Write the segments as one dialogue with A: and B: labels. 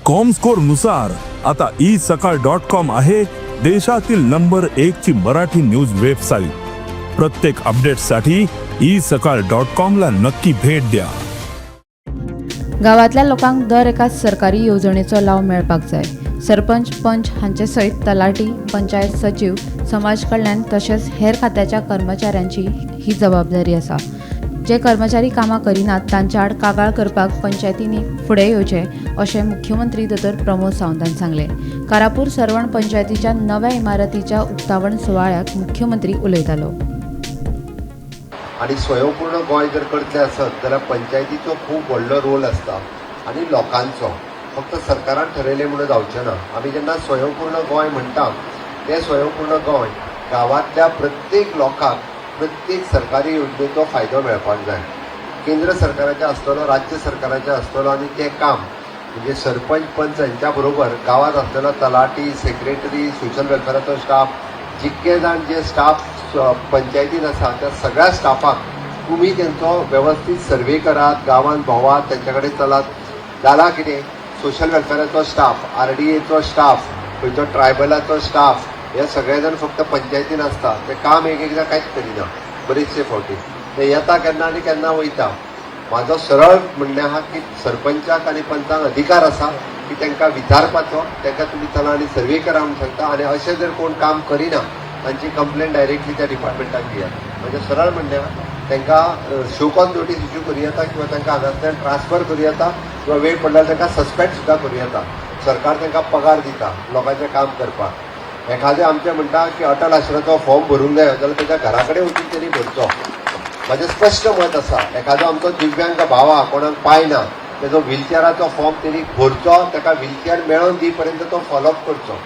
A: Comscore नुसार आता E सकाळ डॉट कॉम आहे देशातील नंबर एक ची मराठी न्यूज वेबसाईट. प्रत्येक अपडेटसाठी ई सकाळ डॉट कॉम ला नक्की भेट द्या.
B: गावांतल्या लोकांक दर एका सरकारी येवजणेचो लाव मेळपाक जाय. सरपंच, पंच हांचे सयत तलाठी, पंचायत सचीव, समाज कल्याण तशेंच हेर खात्याच्या कर्मचाऱ्यांची ही जबाबदारी आसा. जे कर्मचारी कामां करिनात तांच्या आड कागाळ करपाक पंचायतींनी फुडें येवचें अशें मुख्यमंत्री दोतोर प्रमोद सावंतान सांगलें. कारापूर सर्वण पंचायतीच्या नव्या इमारतीच्या उक्तावण सुवाळ्याक मुख्यमंत्री उलयतालो.
C: आनी स्वयंपूर्ण गोंय जर करतले आसत जाल्यार पंचायतीचो खूब व्हडलो रोल आसता आनी लोकांचो. फक्त सरकारान ठरयलें म्हणून जावचें ना. आमी जेन्ना स्वयंपूर्ण गोंय म्हणटा, तें स्वयंपूर्ण गोंय गांवांतल्या प्रत्येक लोकांक प्रत्येक सरकारी योजनेचो फायदो मेळपाक जाय. केंद्र सरकाराचें आसतलो, राज्य सरकाराचें आसतलो आनी तें काम म्हणजे सरपंच, पंच हांच्या बरोबर गांवांत आसलेलो तलाठी, सेक्रेटरी, सोशल वेलफेराचो स्टाफ, जितके जाण जे स्टाफ पंचायतीन आसा त्या सगळ्या स्टाफाक तुमी तेंचो वेवस्थीत सर्वे करात, गांवांत भोंवात, तेंच्या कडेन चलात. जालां कितें, सोशल वेलफेराचो स्टाफ, आरडीएचो स्टाफ, खंयचो ट्रायबलाचो स्टाफ, हे सगळे जाण फक्त पंचायतीन आसता. ते काम एक एकदां कांयच करिना. बरेचशे फावटी ते येता केन्ना आनी केन्ना वयता. म्हाजो सरळ म्हणणें आहा की सरपंचाक आनी पंचांक अधिकार आसा की तांकां विचारपाचो. तांकां तुमी चला आनी सर्वे करा म्हूण सांगता आनी अशें जर कोण काम करिना, तांची कंप्लेन डायरेक्टली त्या डिपार्टमेंटाक दियात. म्हजें सरळ म्हणणें आहा, तांकां शो कॉज नोटीस इश्यू करूं येता किंवा तांकां हांगांतल्यान ट्रान्सफर करूं येता किंवा वेळ पडल्यार तांकां सस्पेंड सुद्दां करूं येता. सरकार तांकां पगार दिता लोकांचें काम करपाक. एखादें आमचें म्हणटा की अटल आश्रयाचो फॉर्म भरूंक जाय जाल्यार ताच्या घरा कडेन वचून तेणी भरचो. म्हाजें स्पश्ट मत आसा, एखादो आमचो दिव्यांग भाव आहा, कोणाक पांय ना, तेजो व्हिलचेराचो फॉर्म तेणी भरचो. ताका व्हिलचेर मेळोवन दी पर्यंत तो फॉलोअप करचो.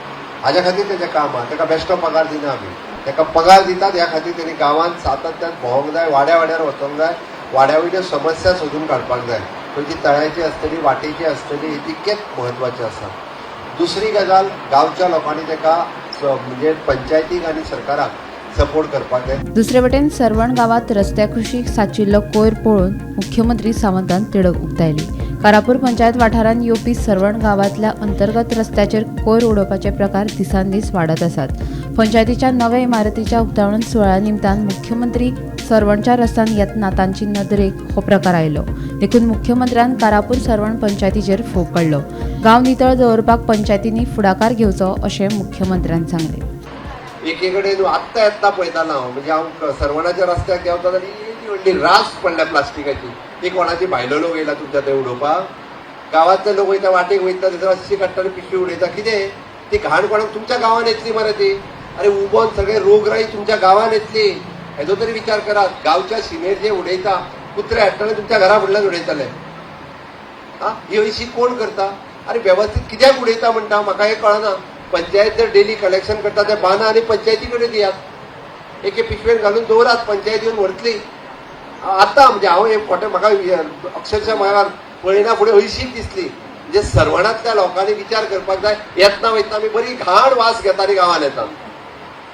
C: हाज्या खातीर तेजें काम आहा. ताका बेश्टो पगार दिना आमी. ताका पगार दितात ह्या खातीर तेणी गांवांत सातत्यान भोंवंक जाय, वाड्या वाड्यार वचोंक जाय, वाड्या वयल्यो समस्या सोदून काडपाक जाय. खंयची तळ्याची आसतली, वाटेची आसतली, ही तितकेच म्हत्वाचें आसा. दुसरी गजाल, गांवच्या लोकांनी ताका म्हणजे पंचायतीक आनी सरकाराक सपोर्ट करपाक जाय.
B: दुसरे वटेन सर्वण गांवांत रस्त्या कुशीक सांचिल्लो कोयर पळोवन मुख्यमंत्री सावंतान तिडक उक्तायली. कारापूर पंचायत वाठारांत येवपी सर्वण गांवांतल्या अंतर्गत रस्त्याचेर कोयर उडोवपाचे प्रकार दिसान दीस वाडत आसात. पंचायतीच्या नव्या इमारतीच्या उक्तावण सुवाळ्या निमतान मुख्यमंत्री सर्वणच्या रस्त्यान येतना तांची नदरेक हो प्रकार आयलो. देखून मुख्यमंत्र्यान कारापूर सर्वण पंचायतीचेर फोग काडलो. गांव नितळ दवरपाक पंचायतींनी फुडाकार घेवचो अशें मुख्यमंत्र्यान सांगलें.
C: एके कडेन आत्तां येतना पळयतालो हांव, म्हणजे हांव सर्वणाच्या रस्त्याक देंवता जाल्यार इतली व्हडली रास पडल्या प्लास्टिकाची. ती कोणाची? भायलो लोक येयला तुमच्या थंय उडोवपाक? गांवांतले लोक वयता, वाटेक वयता, थंयसर अशी काडटा आनी पिशवी उडयता. कितें ती घाण कोणाक? तुमच्या गांवान येतली मरे ती. अरे, उबोन सगळे रोगराई तुमच्या गांवान येतली, हेजो तरी विचार करात. गांवच्या शिमेर जे उडयता, कुत्रे हाडटले, तुमच्या घरा फुडल्यान उडयतले. हा, ही अशी कोण करता? अरे, वेवस्थीत कित्याक उडयता म्हणटा, म्हाका हें कळना. पंचायत जर डेली कलेक्शन करता, ते बांदा आनी पंचायती कडेन दियात. एके पिशवेन घालून दवरात, पंचायत येवन व्हरतली. आतां म्हणजे हांव हे फोटे म्हाका अक्षरशः म्हाका पळयना फुडें हळशीक दिसली. म्हणजे सर्वणांतल्या लोकांनी विचार करपाक जाय. येतना वयतना आमी बरी घाण वास घेता आनी गांवान येता.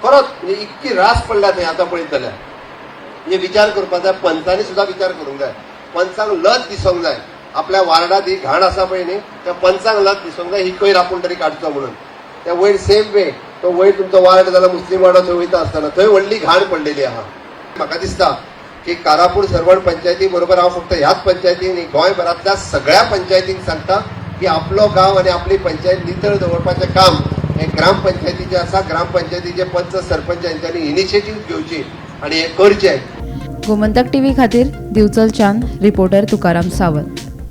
C: खरोच, म्हणजे इतकी रास पडल्या थंय आतां पळयत जाल्यार. म्हणजे विचार करपाक जाय. पंचांनी सुद्दां विचार करूंक जाय. पंचांक लज दिसोंक जाय. आपल्या वार्डात ही घाण आसा पळय न्ही, त्या पंचांक लज दिसोंक जाय, ही कोयर आपूण तरी काडचो म्हणून. त्या वयर सेम वे, तो वयर तुमचो वार्ड जाला मुस्लीम वाडो, थंय वयता आसतना थंय व्हडली घाण पडलेली आहा. म्हाका दिसता की कारापूर सर्वण पंचायती बरोबर हांव फक्त ह्याच पंचायतीन न्ही, गोंयभरांतल्या सगळ्या पंचायतींक सांगता की आपलो गांव आनी आपली पंचायत नितळ दवरपाचें काम हें ग्रामपंचायतीचें आसा. ग्रामपंचायतीचे पंच, सरपंच यांच्यांनी इनिशिएटीव घेवची आनी हें करचें.
B: गोमंतक टीव्ही खातीर दिवचलच्यान रिपोर्टर तुकाराम सावंत.